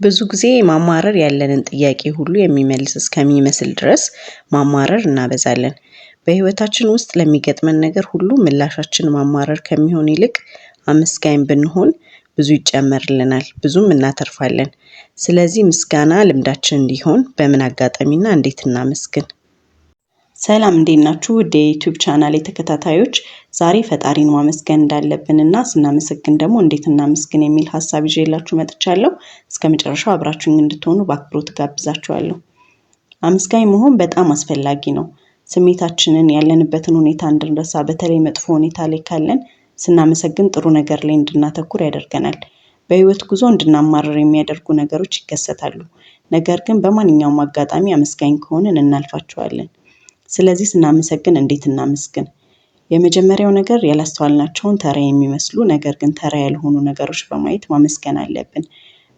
ብዙ ጊዜ ማማረር ያለንን ጥያቄ ሁሉ የሚመልስ እስከሚመስል ድረስ ማማረር እናበዛለን። በህይወታችን ውስጥ ለሚገጥመን ነገር ሁሉ ምላሻችን ማማረር ከሚሆን ይልቅ አመስጋኝ ብንሆን ብዙ ይጨመርልናል፣ ብዙም እናተርፋለን። ስለዚህ ምስጋና ልምዳችን እንዲሆን በምን አጋጣሚና እንዴት እናመስግን? ሰላም፣ እንዴት ናችሁ? ውድ የ YouTube ቻናል ተከታታዮች፣ ዛሬ ፈጣሪን ማመስገን እንዳለብንና ስናመሰግን ደግሞ እንዴት እናመስግን የሚል ሀሳብ ይዤላችሁ መጥቻለሁ። እስከ መጨረሻው አብራችሁኝ እንድትሆኑ በአክብሮት ጋብዛችኋለሁ። አመስጋኝ መሆን በጣም አስፈላጊ ነው። ስሜታችንን፣ ያለንበትን ሁኔታ እንድንረሳ፣ በተለይ መጥፎ ሁኔታ ላይ ካለን ስናመሰግን ጥሩ ነገር ላይ እንድናተኩር ያደርገናል። በህይወት ጉዞ እንድናማርር የሚያደርጉ ነገሮች ይከሰታሉ። ነገር ግን በማንኛውም አጋጣሚ አመስጋኝ ከሆንን እናልፋቸዋለን። ስለዚህ ስናመሰግን እንዴት እናመስግን? የመጀመሪያው ነገር ያላስተዋልናቸውን ተራ የሚመስሉ ነገር ግን ተራ ያልሆኑ ነገሮች በማየት ማመስገን አለብን።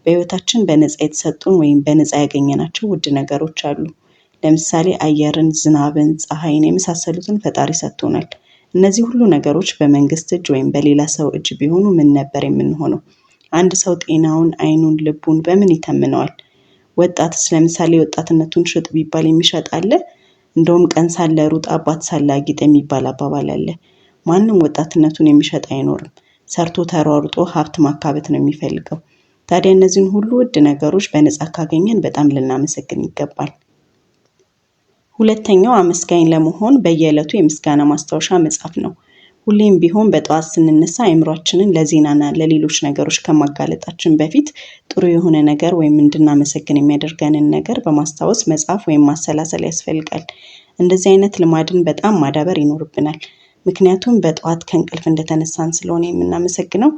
በህይወታችን በነፃ የተሰጡን ወይም በነፃ ያገኘናቸው ውድ ነገሮች አሉ። ለምሳሌ አየርን፣ ዝናብን፣ ፀሐይን የመሳሰሉትን ፈጣሪ ሰጥቶናል። እነዚህ ሁሉ ነገሮች በመንግስት እጅ ወይም በሌላ ሰው እጅ ቢሆኑ ምን ነበር የምንሆነው? አንድ ሰው ጤናውን፣ አይኑን፣ ልቡን በምን ይተምነዋል? ወጣትስ ለምሳሌ ወጣትነቱን ሽጥ ቢባል የሚሸጥ አለ? እንደውም ቀን ሳለ ሩጥ፣ አባት ሳለ አጊጥ የሚባል አባባል አለ። ማንም ወጣትነቱን የሚሸጥ አይኖርም። ሰርቶ ተሯሩጦ ሀብት ማካበት ነው የሚፈልገው። ታዲያ እነዚህን ሁሉ ውድ ነገሮች በነፃ ካገኘን በጣም ልናመሰግን ይገባል። ሁለተኛው አመስጋኝ ለመሆን በየዕለቱ የምስጋና ማስታወሻ መጻፍ ነው። ሁሌም ቢሆን በጠዋት ስንነሳ አእምሯችንን ለዜናና ለሌሎች ነገሮች ከማጋለጣችን በፊት ጥሩ የሆነ ነገር ወይም እንድናመሰግን የሚያደርገንን ነገር በማስታወስ መጻፍ ወይም ማሰላሰል ያስፈልጋል። እንደዚህ አይነት ልማድን በጣም ማዳበር ይኖርብናል። ምክንያቱም በጠዋት ከእንቅልፍ እንደተነሳን ስለሆነ የምናመሰግነው፣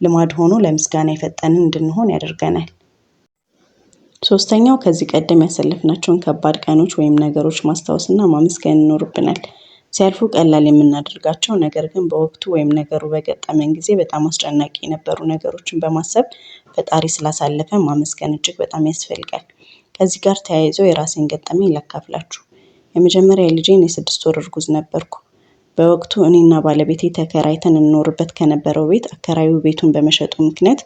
ልማድ ሆኖ ለምስጋና የፈጠንን እንድንሆን ያደርገናል። ሶስተኛው ከዚህ ቀደም ያሳለፍናቸውን ከባድ ቀኖች ወይም ነገሮች ማስታወስና ማመስገን ይኖርብናል። ሲያልፉ ቀላል የምናደርጋቸው ነገር ግን በወቅቱ ወይም ነገሩ በገጠመን ጊዜ በጣም አስጨናቂ የነበሩ ነገሮችን በማሰብ ፈጣሪ ስላሳለፈን ማመስገን እጅግ በጣም ያስፈልጋል። ከዚህ ጋር ተያይዞ የራሴን ገጠመኝ ላካፍላችሁ። የመጀመሪያ ልጄን የ6 ወር እርጉዝ ነበርኩ። በወቅቱ እኔና ባለቤቴ ተከራይተን እንኖርበት ከነበረው ቤት አከራዩ ቤቱን በመሸጡ ምክንያት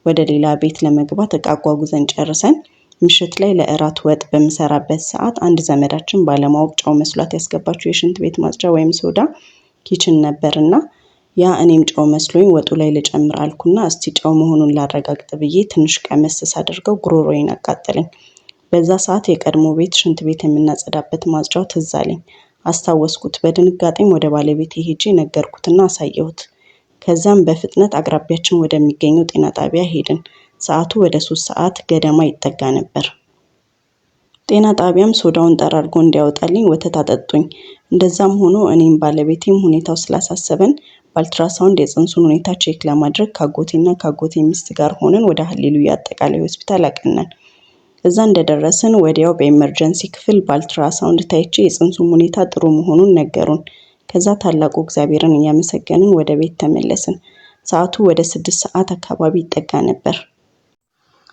ወደ ሌላ ቤት ለመግባት እቃ አጓጉዘን ጨርሰን ምሽት ላይ ለእራት ወጥ በምሰራበት ሰዓት አንድ ዘመዳችን ባለማወቅ ጨው መስሏት ያስገባችው የሽንት ቤት ማጽጃ ወይም ሶዳ kitchen ነበርና ያ እኔም ጨው መስሎኝ ወጡ ላይ ልጨምር አልኩና እስቲ ጨው መሆኑን ላረጋግጥ ብዬ ትንሽ ቀመስ ሳደርገው ጉሮሮዬን አቃጠለኝ። በዛ ሰዓት የቀድሞ ቤት ሽንት ቤት የምናጸዳበት ማጽጃው ትዝ አለኝ። አስታወስኩት። በድንጋጤም ወደ ባለቤቴ ሄጄ ነገርኩትና አሳየሁት። ከዛም በፍጥነት አቅራቢያችን ወደሚገኘው ጤና ጣቢያ ሄድን። ሰዓቱ ወደ 3 ሰዓት ገደማ ይጠጋ ነበር። ጤና ጣቢያም ሶዳውን ጠራርጎ እንዲያወጣልኝ ወተት አጠጡኝ። እንደዛም ሆኖ እኔም ባለቤቴም ሁኔታው ስላሳሰበን በአልትራሳውንድ የፅንሱን ሁኔታ check ለማድረግ ከአጎቴና ከአጎቴ ሚስት ጋር ሆነን ወደ ሀሌሉያ አጠቃላይ ሆስፒታል አቀናን። እዛ እንደደረስን ወዲያው በ emergency ክፍል በአልትራሳውንድ ታይቼ የፅንሱም ሁኔታ ጥሩ መሆኑን ነገሩን። ከዛ ታላቁ እግዚአብሔርን እያመሰገንን ወደ ቤት ተመለስን። ሰዓቱ ወደ 6 ሰዓት አካባቢ ይጠጋ ነበር።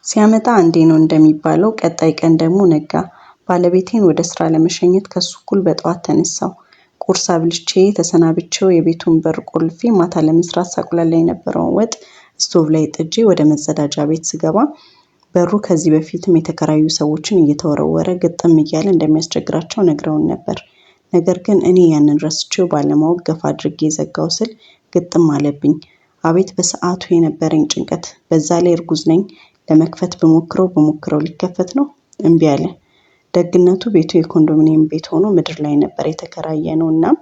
ሲያመጣ አንዴ ነው እንደሚባለው ቀጣይ ቀን ደግሞ ነጋ። ባለቤቴን ወደ ስራ ለመሸኘት ከሱ እኩል በጠዋት ተነሳሁ። ቁርስ አብልቼ ተሰናብቼው የቤቱን በር ቆልፌ ማታ ለመስራት ሳቁላላ የነበረውን ወጥ ስቶቭ ላይ ጥጄ ወደ መጸዳጃ ቤት ስገባ በሩ ከዚህ በፊትም የተከራዩ ሰዎችን እየተወረወረ ግጥም እያለ እንደሚያስቸግራቸው ነግረውን ነበር። ነገር ግን እኔ ያንን ረስቼው ባለማወቅ ገፋ አድርጌ ዘጋው ስል ግጥም አለብኝ። አቤት በሰዓቱ የነበረኝ ጭንቀት! በዛ ላይ እርጉዝ ነኝ። ለመክፈት ብሞክረው ብሞክረው ሊከፈት ነው፣ እምቢ አለ። ደግነቱ ቤቱ የኮንዶሚኒየም ቤት ሆኖ ምድር ላይ ነበር የተከራየነው። እናም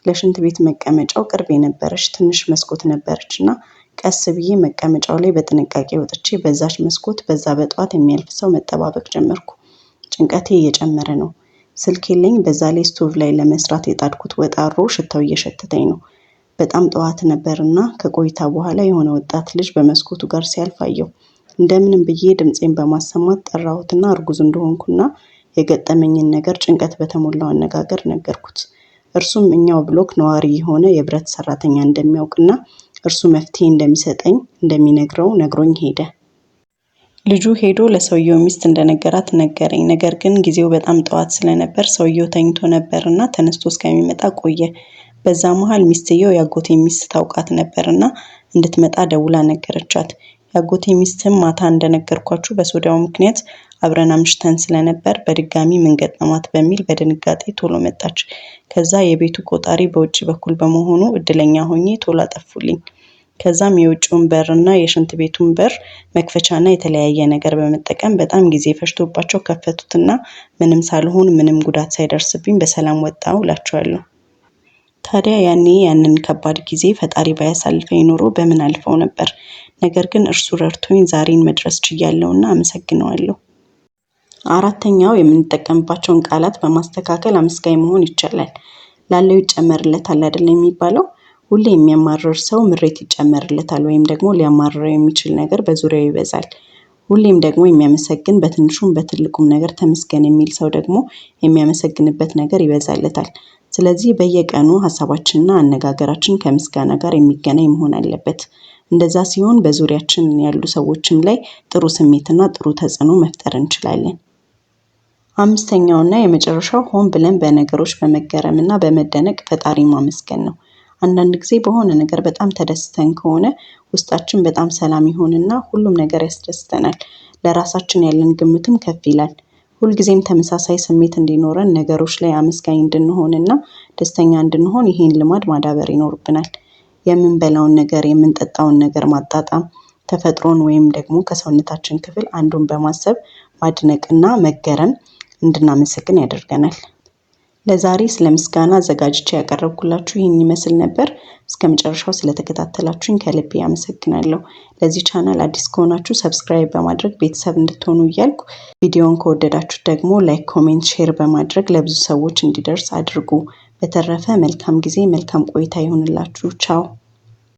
ለሽንት ቤት መቀመጫው ቅርብ የነበረች ትንሽ መስኮት ነበረች እና ቀስ ብዬ መቀመጫው ላይ በጥንቃቄ ወጥቼ በዛች መስኮት በዛ በጠዋት የሚያልፍ ሰው መጠባበቅ ጀመርኩ። ጭንቀቴ እየጨመረ ነው። ስልክ የለኝ። በዛ ላይ ስቶቭ ላይ ለመስራት የጣድኩት ወጥ አሮ ሽታው እየሸተተኝ ነው። በጣም ጠዋት ነበርና ከቆይታ በኋላ የሆነ ወጣት ልጅ በመስኮቱ ጋር ሲያልፍ አየሁ። እንደምንም ብዬ ድምፄን በማሰማት ጠራሁትና እርጉዝ እንደሆንኩና የገጠመኝን ነገር ጭንቀት በተሞላው አነጋገር ነገርኩት። እርሱም እኛው ብሎክ ነዋሪ የሆነ የብረት ሰራተኛ እንደሚያውቅና እርሱ መፍትሄ እንደሚሰጠኝ እንደሚነግረው ነግሮኝ ሄደ። ልጁ ሄዶ ለሰውየው ሚስት እንደነገራት ነገረኝ። ነገር ግን ጊዜው በጣም ጠዋት ስለነበር ሰውየው ተኝቶ ነበርና ተነስቶ እስከሚመጣ ቆየ። በዛ መሃል ሚስትየው የአጎቴን ሚስት ታውቃት ነበርና እንድትመጣ ደውላ ነገረቻት። የአጎቴ ሚስትም ማታ እንደነገርኳችሁ በሶዳው ምክንያት አብረን አምሽተን ስለነበር በድጋሚ ምን ገጠማት በሚል በድንጋጤ ቶሎ መጣች። ከዛ የቤቱ ቆጣሪ በውጭ በኩል በመሆኑ እድለኛ ሆኜ ቶሎ አጠፉልኝ። ከዛም የውጭውን በርና የሽንት ቤቱን በር መክፈቻና የተለያየ ነገር በመጠቀም በጣም ጊዜ ፈጅቶባቸው ከፈቱትና ምንም ሳልሆን ምንም ጉዳት ሳይደርስብኝ በሰላም ወጣሁ እላችኋለሁ። ታዲያ ያኔ ያንን ከባድ ጊዜ ፈጣሪ ባያሳልፈኝ ኖሮ በምን አልፈው ነበር? ነገር ግን እርሱ ረድቶኝ ዛሬን መድረስ ችያለሁና አመሰግነዋለሁ። አራተኛው የምንጠቀምባቸውን ቃላት በማስተካከል አመስጋኝ መሆን ይቻላል። ላለው ይጨመርለታል አይደል የሚባለው? ሁሌ የሚያማርር ሰው ምሬት ይጨመርለታል ወይም ደግሞ ሊያማርረው የሚችል ነገር በዙሪያው ይበዛል። ሁሌም ደግሞ የሚያመሰግን በትንሹም በትልቁም ነገር ተመስገን የሚል ሰው ደግሞ የሚያመሰግንበት ነገር ይበዛለታል። ስለዚህ በየቀኑ ሀሳባችንና አነጋገራችን ከምስጋና ጋር የሚገናኝ መሆን አለበት። እንደዛ ሲሆን በዙሪያችን ያሉ ሰዎችም ላይ ጥሩ ስሜትና ጥሩ ተጽዕኖ መፍጠር እንችላለን። አምስተኛውና የመጨረሻው ሆን ብለን በነገሮች በመገረምና በመደነቅ ፈጣሪ ማመስገን ነው። አንዳንድ ጊዜ በሆነ ነገር በጣም ተደስተን ከሆነ ውስጣችን በጣም ሰላም ይሆንና ሁሉም ነገር ያስደስተናል። ለራሳችን ያለን ግምትም ከፍ ይላል። ሁልጊዜም ተመሳሳይ ስሜት እንዲኖረን ነገሮች ላይ አመስጋኝ እንድንሆንና ደስተኛ እንድንሆን ይህን ልማድ ማዳበር ይኖርብናል። የምንበላውን ነገር፣ የምንጠጣውን ነገር ማጣጣም፣ ተፈጥሮን ወይም ደግሞ ከሰውነታችን ክፍል አንዱን በማሰብ ማድነቅና መገረም እንድናመሰግን ያደርገናል። ለዛሬ ስለ ምስጋና አዘጋጅቼ ያቀረብኩላችሁ ይህን ይመስል ነበር። እስከ መጨረሻው ስለተከታተላችሁኝ ከልቤ አመሰግናለሁ። ለዚህ ቻናል አዲስ ከሆናችሁ subscribe በማድረግ ቤተሰብ እንድትሆኑ እያልኩ ቪዲዮውን ከወደዳችሁት ደግሞ like፣ comment፣ share በማድረግ ለብዙ ሰዎች እንዲደርስ አድርጉ። በተረፈ መልካም ጊዜ፣ መልካም ቆይታ ይሁንላችሁ። ቻው።